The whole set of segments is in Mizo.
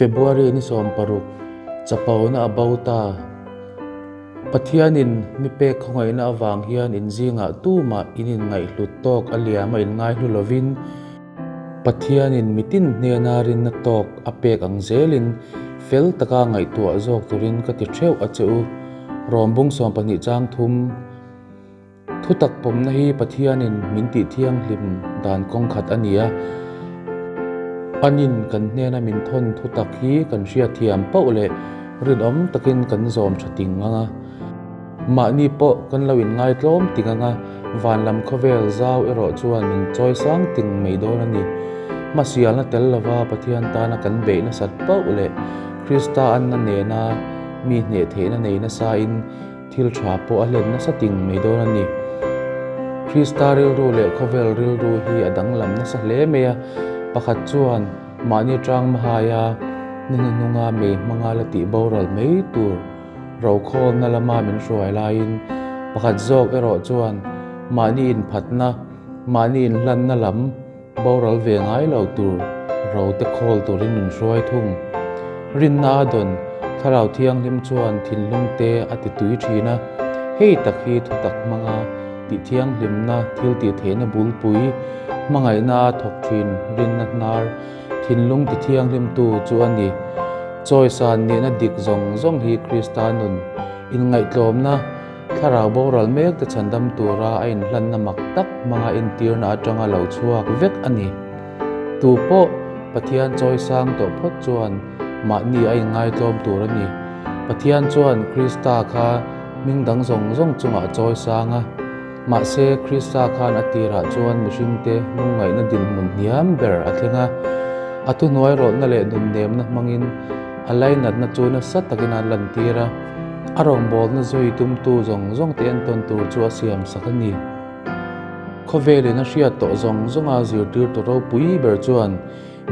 February ni 16, Chapona a bo ta. Pathianin mi pek khawngaihna avang hian in zingah tumah in inngaihhlut tawk a liam a inngaihlu lovin, Pathianin mitin hnena rinna tawk a pek ang zelin fel taka ngaihtuah zawk turin ka ti theuh a che u. Rawm bung 12 chang thum. Thutak pawmna hi Pathianin min tih thianghlim dan kawng khat a ni a. Anin kan hnena min thawn thutak hi kan hriatthiam pauh leh rinawm takin kan zawm tha ting ang a. Mahni pawh kan lo inngaitlawm ting ang a, van lam khawvel zau erawh chuan min chawi sang ting mai dawn a ni. Hmasialna tel lova Pathian tana kan beih nasat pauh leh Krista anna nena mi hneh theihna nei nasain Thil tha pawh a hlen nasa ting mai dawn a ni. Krista rilru leh khawvel rilru hi a danglam nasa hle mai a, pakhat chuan mahni tang mahaia ni hnuhnunga mei hmanga la tih boral mai tur rokhawlna lama min hruai laiin pakhat zawk erawh chuan mahni inphatna, mahni inhlanna lam Boral ve ngai lo tur ro te khawl turin min hruai thung. Rinna a dawn, Thlarau Thianghlim chuan thinlung te a ti tui thin a, hei tak hi thutak hmanga tih thianghlimna thil tih theihna bulpui, hmangaihna a thawk thin rinna hnar, thinlung ti thianghlimtu chu a ni. Chawisan nihna dik zawng zawng hi Krista nun inngaihtlawmna, Thlarau boral mek te chhandam tura a inhlanna mak tak hmanga entirna atanga lo chhuak vek a ni. Tu pawh Pathian chawi sang tawh phawt chuan mahni a inngaitlawm tur a ni. Pathian chuan Krista kha hming dang zawng zawng chungah a chawi sang a. Mahse, Krista khan a tirah chuan mihringte lungngaihna dinhmun hniam ber a thleng a. A thuhnuai rawlhna leh nunnemna hmangin a lainatna chu nasa takin a lantir a. A rawngbawlna zui tumtu zawng zawng te entawn tur chu a siam sak a ni. Khawvelin a hriat tawh zawng zawnga zirtirtu ropui ber chuan,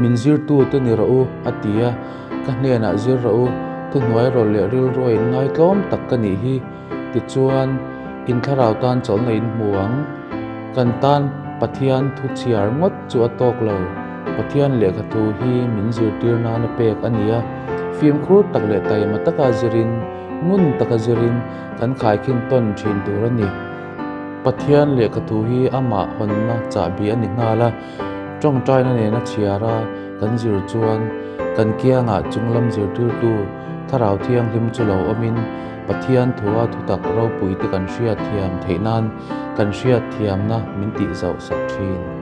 Min zirtute ni rawh u, a ti a, Ka hnenah zir rawh u, thuhnuai rawlh leh rilru a inngai tlawm tak ka nih hi. Tichuan, in thlarau tan chawlhna in hmu ang. Kan tan Pathian thu chhiar ngawt chu a tawk lo. Pathian lehkha thu hi min zirtir nana pek a ni a, fimkhur tak leh taima taka zirin, ngun taka zirin kan khaikhin tawn thin tur a ni. Pathian lehkha thu hi amah hawnna chahbi a ni nghal a, tawngtaina nena chhiar a kan zir chuan kan kiangah chunglam zirtirtu Thlarau Thianghlim chu lo awmin Pathian thua thutak ropuite kan hriatthiam theih nan kan hriatthiamna min tihzauh sak thin.